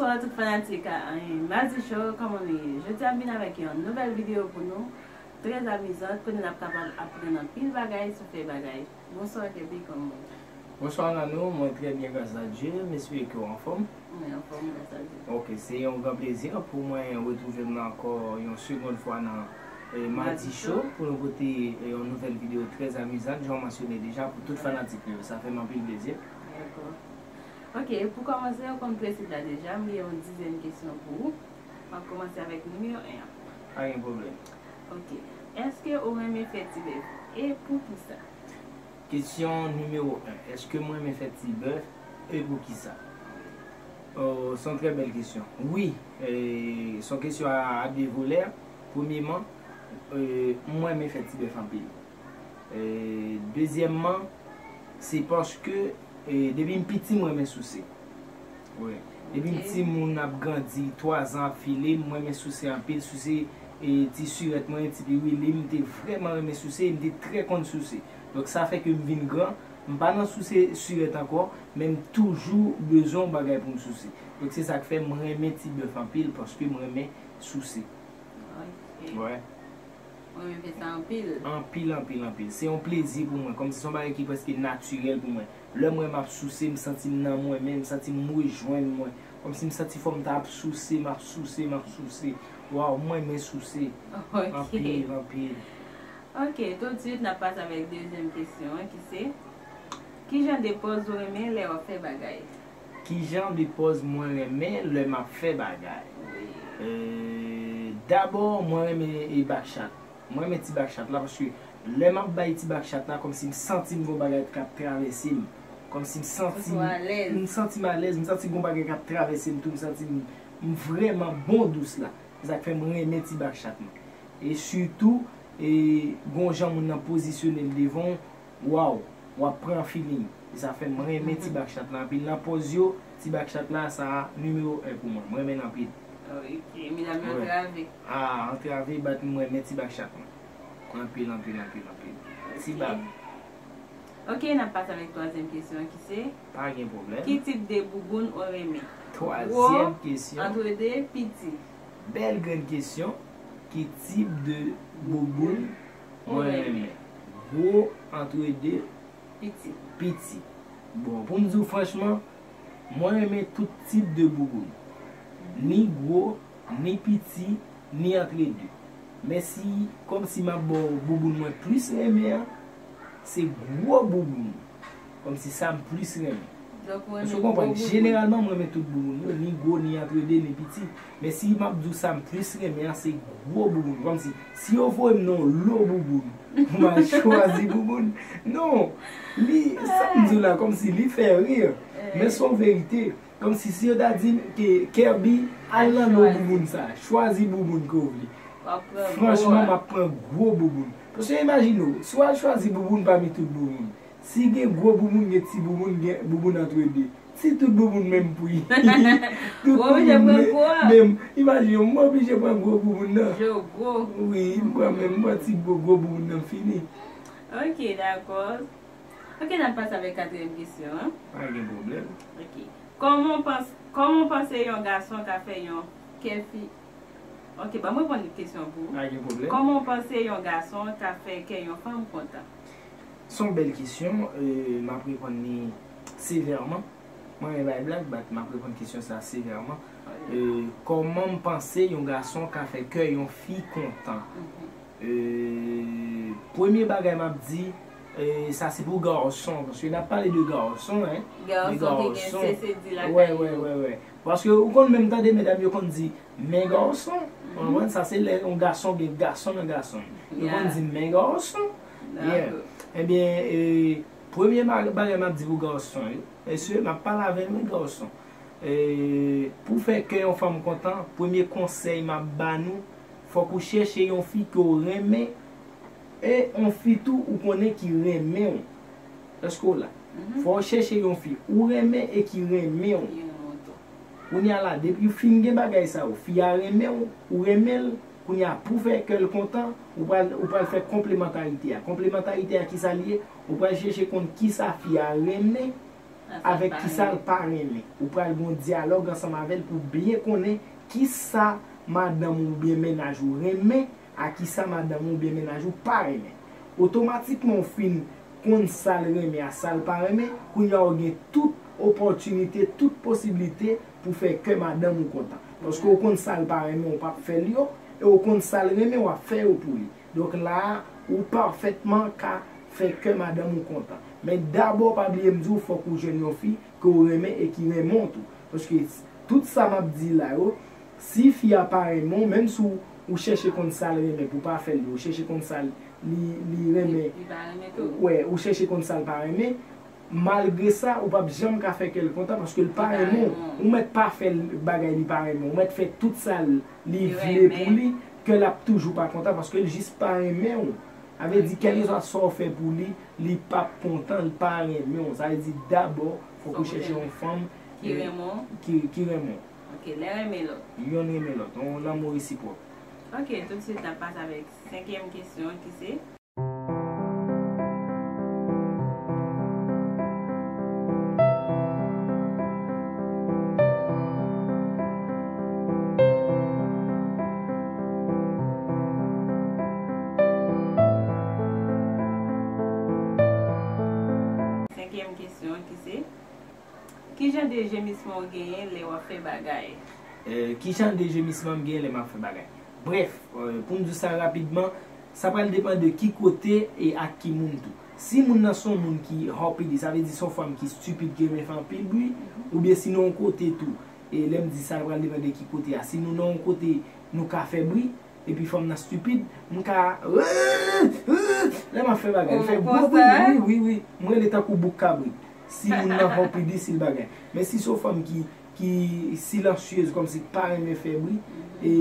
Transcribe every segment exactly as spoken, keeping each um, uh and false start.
Bonjou tout fanatik a Madi Show, kòman nou ye? Jodi a m vin avèk yon nouvèl videyo pou nou, trè amizant, kote n ap kapab aprann anpil bagay sou fè bagay. Bonswa Kèbi, kòman w ye? Bonswa Nanou, mwen trè byen gras a Dye, m espere ke w anfòm. Mwen anfòm gras a Dye. Ok, se yon gran plezi pou mwen retwouve m nan ankò yon segonn fwa nan eh, Madi Show pou nou pote eh, yon nouvèl videyo trè amizan, jan w mansyone deja, pou tout fanatik yo. Sa fè m anpil plezi. Dakò. Ok, pou kòmanse, ou konn prensip la deja, m gen yon dizyèm kesyon pou ou. M ap kòmanse avèk nimewo en an. Pa gen pwoblèm. Ok. Èske ou renmen fè ti bèf? E poukisa? Kesyon nimewo en. Èske mwen renmen fè ti bèf? E poukisa? Oh, se yon trè bèl kesyon. Wi, eh, se yon kesyon a, a de volè. Premyeman, eh, mwen renmen fè ti bèf anpil. Eh, dezyèmman, se paske eh, depi m piti, mwen renmen souse. Wi. Depi m timoun ap grandi, twazan ap file, mwen renmen souse anpil, souse eh, ti sirèt mwen, ti piwili, m te vrèman renmen souse, e m te trè konn souse. Donk sa fè ke m vin gran, m pa nan souse sirèt ankò, men m toujou bezwen yon bagay pou m souse. Donk se sa k fè m renmen ti bèf anpil, paske m renmen souse. Ok. Wi. Mwen renmen fè sa anpil. Anpil, anpil, anpil. Se yon plezi pou mwen. Kòmsi se yon bagay ki prèske natirèl pou mwen. Lè m wè m ap souse, m santi m nan mwen menm, m santi m rejwenn mwen. Kòmsi m santi fò m ta ap souse, m ap souse, m ap souse. Waw, mwen renmen souse. Ok. Anpil, anpil. Ok, toutswit n ap pase avèk dezyèm kesyon an ki se, ki jan de pòz ou renmen lè w ap fè bagay? Ki jan de pòz mwen renmen lè m ap fè bagay? Wi. Euh, dabò, mwen renmen e bakchat. Mwen renmen ti bakchat la paske lè m ap bay ti bakchat la, kòmsi m santi m gon bagay k ap travèse m. Kòmsi m santi m, m santi m alèz, m santi gon bagay k ap travèse m tou, m santi m, m vrèman bon dous la. Se sa k fè m renmen ti bakchat mwen. E sitou, e gon jan moun nan pozisyone l devan w, waw, w ap pran feeling. E sa fè m renmen ti bakchat la anpil. Nan pòz yo, ti bakchat la, sa a nimewo en pou mwen. Mwen renmen l anpil. Ok, medam yo antrave. Ah, antrave, but mwen renmen ti bakchat mwen. Anpil, anpil, anpil, anpil. Ti bab. Ok, n ap pase avèk twazyèm kesyon an ki se, pa gen pwoblèm. Ki tip de bouboun ou renmen? Twazyèm kesyon. Gwo, antrede, piti. Bèl grenn kesyon. Ki tip de bouboun mwen renmen? Gwo, antrede, piti. Piti. Bon, pou m di w franchman, mwen renmen tout tip de bouboun. Ni gwo, ni piti, ni antrede. Men si, kòmsi m ap ba w bouboun mwen plis renmen an, se gwo bouboun. Kòmsi sa m plis renmen. Donk ou renmen gwo bouboun. Èske w konprann? Jeneralman, mwen renmen tout bouboun yo, ni gwo, ni antrede, ni piti. Men si m ap di w sa m plis renmen an, se gwo bouboun. Kòmsi, si yo voye m nan yon lo bouboun, pou m al chwazi bouboun. Non! Li, sa m di w la, kòmsi li fè ri. Men se yon verite. Kòmsi si yo ta di m ke Kèbi, al nan lo bouboun sa, chwazi bouboun ke w vle. W ap pran gwo a. Franchman, m ap pran gwo bouboun. Paske imajine w, si w al chwazi bouboun pami tout bouboun, si gen gwo bouboun, gen ti bouboun, gen bouboun antrede. Si tout bouboun menm pri. Tout bouboun menm. Imajine w, mwen oblije pran gwo bouboun nan. Wi, m pran menm, m pran ti gwo, gwo bouboun nan fini. Ok, dakò. Ok, n ap pase avèk katriyèm kesyon an. Pa gen pwoblèm. Ok. Kòman w pans-, kòman w panse yon gason ka fè yon kè fi-, ok, ban m reponn kesyon an pou ou. Pa gen pwoblèm. Kòman w panse yon gason ka fè kè yon fanm kontan? Se yon bèl kesyon, euh, m ap reponn li sevèman. Mwen renmen bay blag, but m ap reponn kesyon sa sevèman. Euh, kòman m panse yon gason ka fè kè yon fi kontan? Euh, premye bagay m ap di, euh, sa se pou gason, paske n ap pale de gason, en. De gason ki gen sese di lakay yo. Wè, wè, wè, wè. Paske ou konn menm tande medam yo konn di, men gason. Ou konprann? Sa se lè yon gason gen gason nan gason. Yo konn di, men gason. Yeah. Ebyen, euh, premye ba-, bagay m ap di pou gason yo, mesye, m ap pale avè nou, gason. Eh, pou fè kè yon fanm kontan, premye konsèy m ap ba nou, fòk ou chèche yon fi ke w renmen, e yon fi tou ou konnen ki renmen w. Èske w la? Fò w chèche yon fi ou renmen e ki renmen w. Kounye a la, depi w fin gen bagay sa yo, fi a renmen w, ou renmen l, kounye a pou fè kè l kontan, ou pral, ou pral fè konplemantarite a. Konplemantarite a, kisa l ye? Ou pral chèche konn kisa fi a renmen, avèk kisa l pa renmen. Ou pral gen yon dyalòg ansanm avè l pou byen konnen kisa madanm ou oubyen mennaj ou renmen, a kisa madanm ou oubyen mennaj ou pa renmen. Otomatikman ou fin konn sa l renmen a sa l pa renmen, kounye a ou gen tout opòtinite, tout posiblite pou fè kè madanm ou kontan. Paske ou konn sa l pa renmen, ou p ap fè l yo, e ou konn sa l renmen, w ap fè yo pou li. Donk la a, ou pafètman ka fè kè madanm ou kontan. Men dabò, pa bliye m di w, fòk ou jwenn yon fi ke w renmen e ki renmen w tou. Paske tout sa m ap di la yo, si fi a pa renmen w, menm si w, ou chèche konn sa l renmen pou w pa fè l, ou chèche konn sa l, li, li renmen, wè, ou chèche konn sa l pa renmen, malgre sa, ou p ap janm ka fè kè l kontan paske l pa renmen w. Ou mèt pa fè l bagay li pa renmen w, ou mèt fè tout sa l, li vle pou li, kè l ap toujou pa kontan paske l jis pa renmen w. Sa vle di, kèlkeswa sa w fè pou li, li p ap kontan, li pa renmen w. Sa vle di, dabò, fòk ou chèche yon fanm ki, ki, ki renmen w. Ok, lè renmen lòt. Yonn renmen lòt, yon lanmou resipwòk. Ok, toutswit n ap pase avèk senkyèm kesyon an ki se, senkyèm kesyon an ki se, ki jan de jemisman w genyen lè w ap fè bagay? Eh, ki jan de jemisman m genyen lè m ap fè bagay? Brèf, eh, pou m di w sa rapidman, sa pral depann de ki kote e ak ki moun tou. Si moun nan se yon moun ki hòpidi, sa vle di se yon fanm ki stipid, ki renmen fè anpil bri, oubyen si nou yon kote tou, e lè m di sa, sa pral depann de ki kote a. Si nou nan yon kote nou ka fè bri, epi fanm nan stipid, m ka, lè m ap fè bagay, l fè gwo bri, wi, wi, wi, m rele tankou bouk kabrit. Si moun nan hòpidi, si l bagay. Men si se yon fanm ki, ki silansyez, kòmsi k pa renmen fè bri, e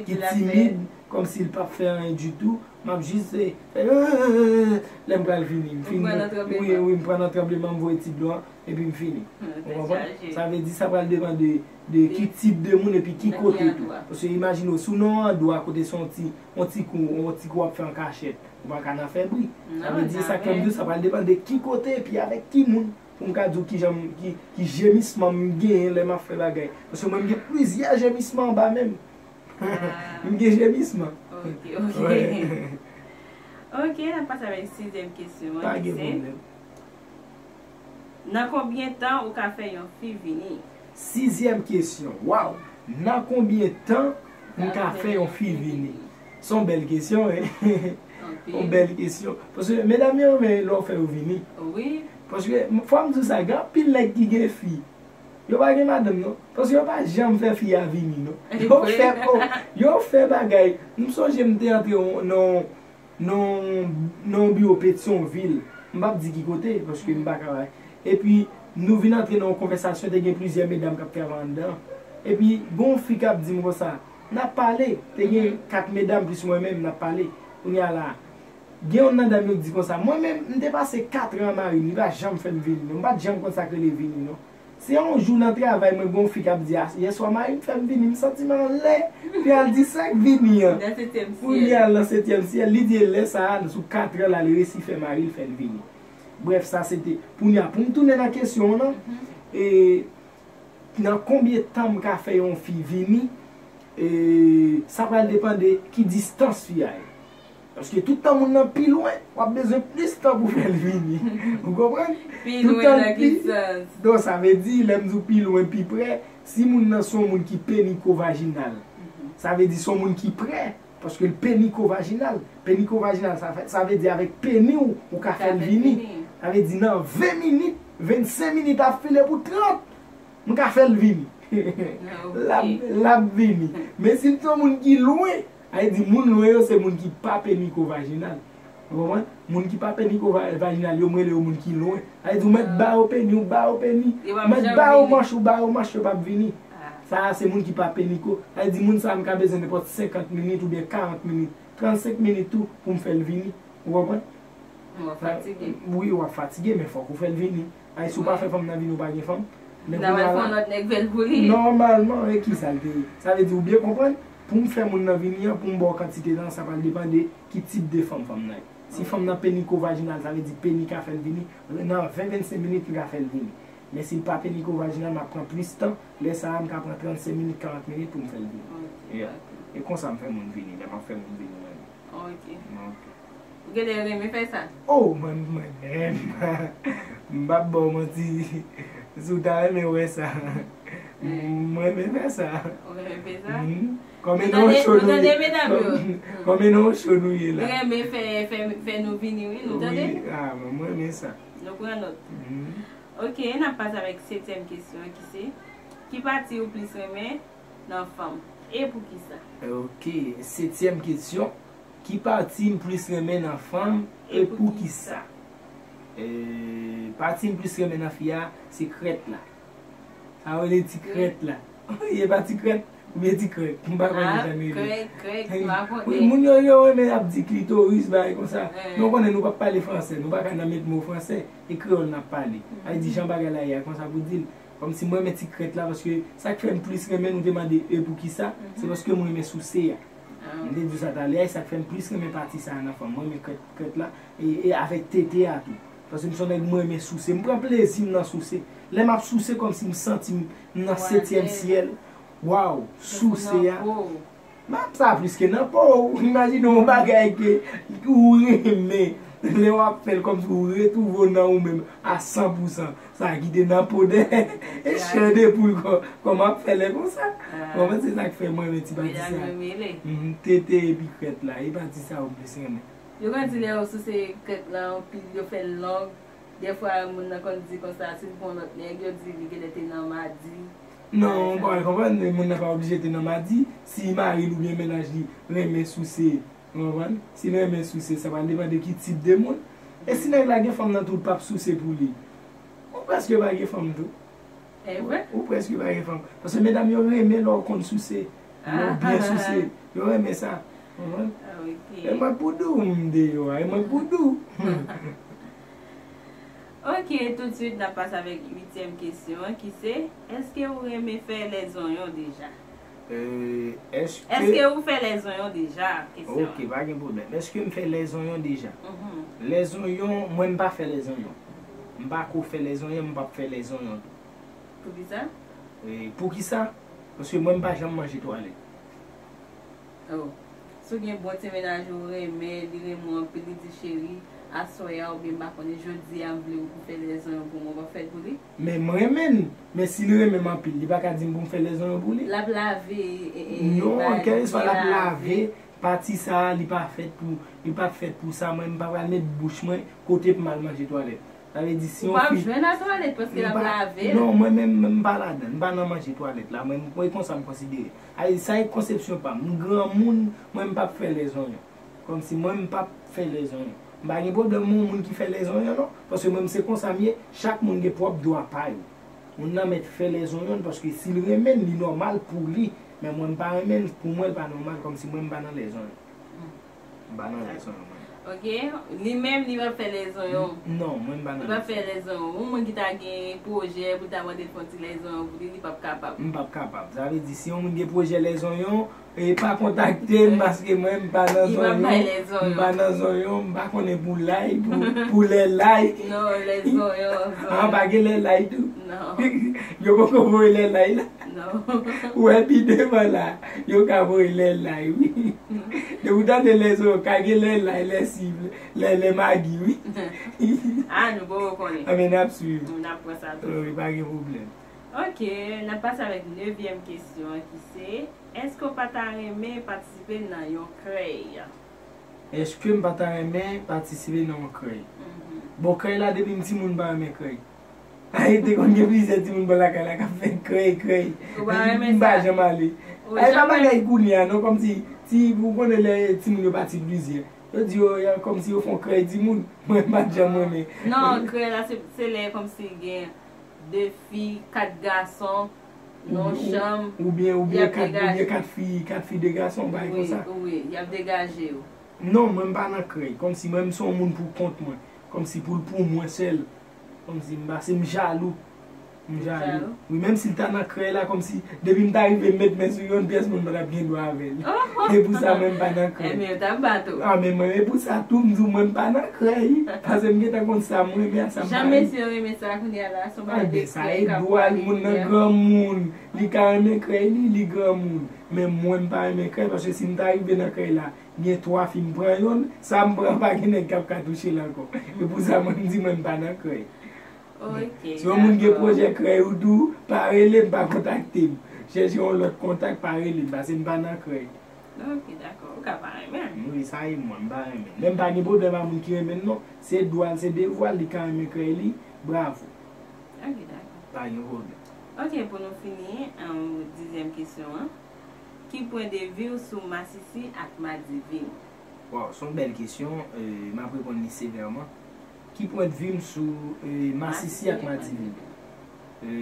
ki timid, kòmsi l p ap fè anyen ditou, m ap jis, eh, fè, lè m pral vini, m fini, wi, wi, m pran nan tranbleman, m voye ti dlo a, epi m fini. Ou konprann? Sa vle di sa pral depann de, de ki tip de moun epi ki kote tou. Paske imajine w, si w nan yon andwa kote se yon ti, yon ti kou, yon ti kou w ap fè an kachèt, ou pa ka nan fè bri. Sa vle di, sa k fè m di w, sa pral depann de ki kote epi avèk ki moun. Pou m ka di w kijan m, ki, ki jemisman m genyen lè m ap fè bagay. Paske mwen, m gen plizyè jemisman anba men m. M gen jemisman. Ok, ok. Ok, n ap pase avèk sizyèm kesyon an, ki se, nan konbyen tan ou ka fè yon fi vini? Sizyèm kesyon. Waw! Nan konbyen tan m ka fè yon fi vini? Se yon bèl kesyon, wi. Yon bèl kesyon. Paske medam yo renmen lè w fè yo vini. Wi. Paske, fò m di w sa, gen anpil nèg ki gen fi. Yo pa gen madanm, non. Paske yo pa janm fè fi a vini, non. Yo fè, oh, yo fè bagay. M sonje m te antre nan, nan, nan yon biwo Petyonvil. M p ap di ki kote, paske m pa ka bay. Epi, nou vin antre nan yon konvèsasyon, te gen plizyè medam k ap travay anndan. Epi, gen yon fi k ap di m konsa, n ap pale, te gen kat medam plis mwen menm, n ap pale. Kounye a la, gen youn nan dam yo k di konsa, mwen menm, m te pase katran ak mari m, li pa janm fè m vini, non, m pa t janm konn sa k rele vini, non. Se yon jou nan travay mwen, gen yon fi k ap di, a, yèswa mari m fè m vini, m santi m anlè, epi al di sa k vini an. Kounye a, nan setyèm syèl, li di e lè sa a, sou katran la, li resi fè mari l fè l vini. Brèf, sa se te, kounye a, pou m tounen nan kesyon w lan, e, nan konbyen tan m ka fè yon fi vini, e, sa pral depann de ki distans fi a ye. Paske tout tan moun nan pi lwen, w ap bezwen plis tan pou fè l vini. Ou konprann? Pi lwen nan ki sans? Donk, sa vle di, lè m di w pi lwen, pi prè, si moun nan se yon moun ki penikovajinal, sa vle di se yon moun ki prè, paske l penikovajinal. Penikovajinal, sa fè, sa vle di avèk peni w, ou ka fè l vini. Sa vle di nan ven minit, vennsenk minit ap file pou trant, m ka fè l vini. L ap, l ap vini. Men si l se yon moun ki lwen, sa vle di moun lwen yo se moun ki pa penikovajinal. Ou konprann? Moun ki pa penikovajinal yo, m rele yo moun ki lwen. Sa vle di ou mèt ba yo peni, ou ba yo peni. Ou mèt ba yo manch, ou ba yo manch, yo p ap vini. Sa a se moun ki pa peniko. Sa vle di moun sa a m ka bezwen nenpòt senkant minit oubyen karant minit, trannsenk minit tou pou m fè l vini. Ou konprann? W ap fatige. Wi, w ap fatige, men fòk ou fè l vini. Ay, si w pa fè fanm nan vini, ou pa gen fanm. Men kounye a la, fè yon lòt nèg fè l pou li. Nòmalman, e kisa l te ye? Sa vle di, ou byen konprann, pou m fè moun nan vini an, pou m ba w kantite tan, sa pral depann de ki tip de fanm fanm nan ye. Si fanm nan penikovajinal, sa vle di peni ka fè l vini, nan ven, vennsenk minit, li ka fè l vini. Men si l pa penikovaginal, m ap pran plis tan. Lè sa a, m ka pran trannsenk minit, karant minit pou m fè l vini. Ok, Yeah. ok. E konsa m fè moun vini, lè m ap fè moun vini mwen menm. Ok. Ok. Ou genlè renmen fè sa? Oh, mwen, mwen menm. M p ap ba w manti. Si w ta renmen wè sa. Mwen renmen fè sa. Ou renmen fè sa? Mhm. Kòm e Nou nan tande, cho nou nou tande, ye. medam yo. Kòm- Kòm e nan cho nou ye Nou la. renmen fè, fè, fè nou vini, wi, nou tande? Wi, ah, mwen renmen sa. Nou pran nòt. Mhm. Ok, n ap pase avèk setyèm kesyon an ki se, ki pati ou plis renmen nan fanm? E poukisa? Ok, setyèm kesyon. Ki pati m plis renmen nan fanm e poukisa? E, pati m plis renmen nan fi a, se krèt la. Sa yo rele ti krèt la. E pa ti krèt, oubyen ti krèk. M pa konnen Ah, jan yo rele. Krèk, krèk, Hey, m pa wi, konnen. Moun yo, yo renmen ap di klitoris, bagay konsa. Eh. Men w konnen nou p ap pale fransè, nou pa ka nan met mo fransè, e kreyòl n ap pale. Sa vle di jan bagay la ye a, konsa pou di l. Kòmsi mwen renmen ti krèt la, paske sa k fè m plis renmen, nou te mande e poukisa, se paske mwen renmen souse a. Ah. M te di w sa talè a, e sa k fè m plis renmen pati sa a nan fanm. Mwen renmen krèt, krèt la, e, e avèk tete a tou. Paske m se yon nèg mwen renmen souse. M pran plezi m nan souse. Lè m ap souse, kòmsi m santi m nan setyèm syèl. Waw, souse a. Men sa plis ke nan po w. Imajine yon bagay ke ou renmen. Lè w ap fè l, kòmsi ou retwouve w nan ou menm a san pou san. Sa ki te nan po dèyè. E chè de poul kò, kòman ap fè lè konsa? Mwen panse se sa k fè mwen renmen ti pati sa. Mhm, tete epi krèt la. E pati sa yo m plis renmen. Yo konn di lè yo souse krèt lan anpil, yo fè l long. Dèfwa moun nan konn di konsa, si l pran lòt nèg, yo di li genlè te nan madi. Non, bon, ou konprann, moun nan pa oblije te nan madi. Si mari l oubyen mennaj li renmen souse, ou konprann? Si l renmen souse, sa pral depann de ki tip de moun. E si nèg la gen fanm nan tou, l p ap souse pou li. Ou prèske pa gen fanm tou. E vre? Ou prèske pa gen fanm. Paske medam yo renmen lè w konn souse. Lè w byen souse. Yo renmen sa. Ou konprann? Ah, ok. E mwen pou dou m deyò a. E mwen pou dou. Ok, toutswit n ap pase avèk uityèm kesyon an ki se, èske ou renmen fè lèzonyon deja? Euh, èske Èske ou fè lèzonyon deja? Kesyon Ok, pa gen pwoblèm. Èske m fè lèzonyon deja? Mhm. Lèzonyon, mwen m pa fè lèzonyon. M pa ko fè lèzonyon, m p ap fè lèzonyon tou. Poukisa? E poukisa? Paske mwen m pa janm manje twalèt. Oh. Si w gen bon ti mennaj ou renmen, li renmen w anpil, li di cheri, aswè a oubyen m pa konnen jodi a m vle ou pou fè lèzonyon pou mwen, w ap fè l pou li? Men m renmen l. Men si l renmen m anpil, li pa ka di m pou m fè lèzonyon pou li? L ap lave, e, e, Non, bagay, kèlkeswa l ap byen lave, pati sa a, li pa fèt pou, li pa fèt pou sa, mwen m pa pral met bouch mwen kote pou m al manje twalèt. Sa vle di si Ou yon p ap fi jwenn nan twalèt paske l ap lave l. Non, mwen menm, m pa ladan, m pa nan manje twalèt la, mwen, mwen konsa m konsidere. Ay, sa e konsepsyon pa m. M granmoun, mwen m p ap fè lèzonyon. Kòmsi mwen m p ap fè lèzonyon. M pa gen pwoblèm mwen moun ki fè lèzonyon non, paske mwen m se konsa m ye, chak moun gen pwòp dwa pa yo. Moun nan mèt fè lèzonyon l paske si l renmen l, li nòmal pou li, men mwen m pa renmen l, pou mwen l pa nòmal, kòmsi mwen m pa nan lèzonyon. M pa nan lèzonyon mwen. Ok, li menm li p ap fè lèzonyon. Non, mwen m pa Li nan p ap fè lèzonyon. Lèzonyon. Yon moun ki ta gen pwojè pou ta mande l fè yon ti lèzonyon pou li, li p ap kapab. M p ap kapab. Sa vle di si yon moun gen pwojè lèzonyon, e pa kontakte m paske mwen m pa nan Li p ap zonyon. bay lèzonyon. M pa nan zonyon, m pa konnen pou lay, pou, pou lè lay. Non, lèzonyon. Ah, pa gen lè lay tou. Non, Yo poko voye lè lay la. non. Ou wè pi devan la, yo ka voye lè lay, wi. Depi w tande lèzonyon, ka gen lè lay, lè sib, lè, lè magi, wi. Ah, nou poko konnen. Anben, n ap swiv. N ap pran sa tou. Wi, pa gen pwoblèm. Ok, n ap pase avèk nevyèm kesyon an ki se, èske w pa ta renmen patisipe nan yon krèy? Èske m pa ta renmen patisipe nan yon krèy? Mhm. Bon, krèy la, depi m timoun, m pa renmen krèy. Ay, te konn gen plizyè timoun bò lakay la k ap fè krèy, krèy. Ou pa renmen M pa sa? Janm ale. Ou Ay, pa janm bagay kounye a, non, kòmsi, si ou konnen lè timoun yo pati plizyè. Yo di yo, ya, kòmsi yo fè yon krèy timoun. Mwen, m pa t janm renmen. Non, krèy la, se, se lè kòmsi gen de fi, kat gason, nan yon chanm. Oubyen, oubyen Y ap kat, degaje. Oubyen kat fi, kat fi, de gason, bagay Wi, konsa. Wi, y ap degaje yo. Non, mwen, m pa nan krèy. Kòmsi mwen, m se yon moun pou kont mwen. Kòmsi pou l pou mwen sèl. Kòmsi m pa, se m jalou. M jalou. Wi, menm si l ta nan krèy la, kòmsi depi m ta rive m met men sou yon pyès moun, mwen t ap gen dwa avè l. E pou sa, mwen m pa nan krèy. Ebyen, yo t ap bat ou. A, men mwen, e pou sa tou, m di w, mwen m pa nan krèy. Paske m gentan konn sa m renmen ak sa m pa renmen. Jan mesye yo renmen sa kounye a la, se yon bagay de krèy k ap pale. Ebyen, sa e dwa l, moun nan granmoun. Li ka renmen krèy li, li granmoun. Men mwen, m pa renmen krèy, paske si m ta rive nan krèy la, gen twa fi, m pran yonn, sa m pran pa gen nèg k ap ka touche l ankò. E pou sa, mwen, m di mwen, m pa nan krèy. Si yon moun gen pwojè krèy ou tou, pa rele m, pa kontakte m. Chèche yon lòt kontak, pa rele m, paske m pa nan krèy. Ok, dakò. Ou ka pa renmen. Wi, sa e mwen, m pa renmen. Men m pa gen pwoblèm a moun ki renmen l, non. Se dwa l, se devwa l, li ka renmen krèy li, bravo. Ok, dakò. Pa gen pwoblèm. Ok, pou nou fini, um, dizyèm kesyon an. Ki pwen de vi w sou masisi ak madivin? Waw, se yon bèl kesyon, e, m ap reponn li sevèman. Ki pwen de vi m sou, e, masisi ak madivin? E,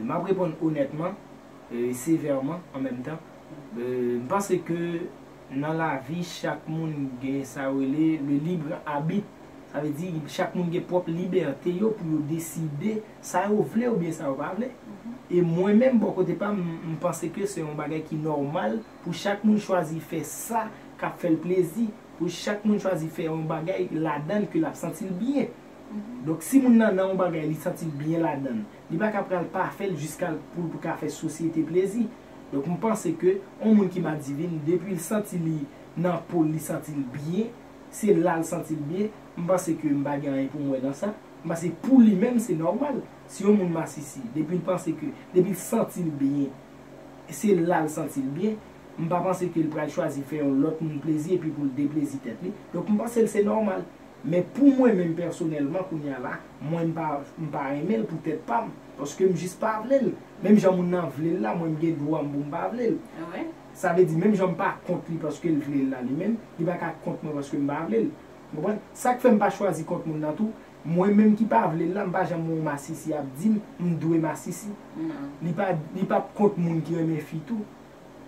m ap reponn onètman, e, sevèman an menm tan. E, m panse ke nan lavi, chak moun gen sa yo rele le libre arbitre. Sa vle di, chak moun gen pwòp libète yo pou yo deside sa yo vle oubyen sa yo pa vle. E mwen menm, bò kote pa m, m panse ke se yon bagay ki nòmal pou chak moun chwazi fè sa k ap fè l plezi, pou chak moun chwazi fè yon bagay ladan l ke l ap santi l byen. Donk, si moun nan nan yon bagay, li santi l byen ladan l, li pa ka pral pa fè l jiska l, pou l ka fè sosyete plezi. Donk, m panse ke yon moun ki madivin, depi l santi li nan po l, li santi l byen, se la l santi l byen, m panse ke m pa gen anyen pou m wè nan sa. M panse pou li menm, se nòmal. Si yon moun masisi, depi l panse ke, depi l santi l byen, se la l santi l byen, m pa panse ke l pral chwazi fè yon lòt moun plezi epi pou l deplezi tèt li. Donk, m panse l se nòmal. Men pou mwen menm pèsonèlman, kounye a la, mwen m pa, m pa renmen l pou tèt pa m. Paske m jis pa vle l. Menm jan moun nan vle l la, mwen m gen dwa m pou m pa vle l. Sa vle di, menm jan m pa kont li paske l vle l la, li menm, li pa ka kont mwen paske m pa vle l. Ou konprann? Sa k fè m pa chwazi kont moun nan tou, mwen menm ki pa vle l la, m pa janm wè yon masisi ap di m, m dwe masisi. Li pa, li p ap kont moun ki renmen fi tou.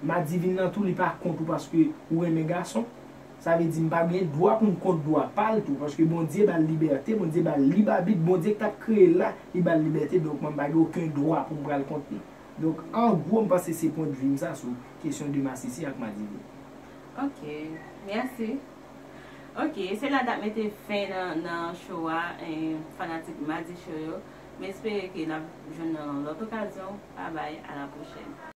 Madivin nan tou, li pa kont ou paske ou renmen gason. Sa vle di, m pa gen dwa pou m kont dwa pa l tou, paske Bondye ba l libète, Bondye ba l lib abit, Bondye k t ap kreye l la, li ba l libète, donk mwen m pa gen okenn dwa pou m pral kont li. Donk, an gwo, m panse se pwendvi m sa sou kesyon de masisi ak madivin. Ok, mèsi. Ok, se la n ap mete fen nan, nan show a, eh, fanatik Madi Show yo. M espere ke n ap jwenn nan yon lòt okazyon. Babay, a la pwochèn.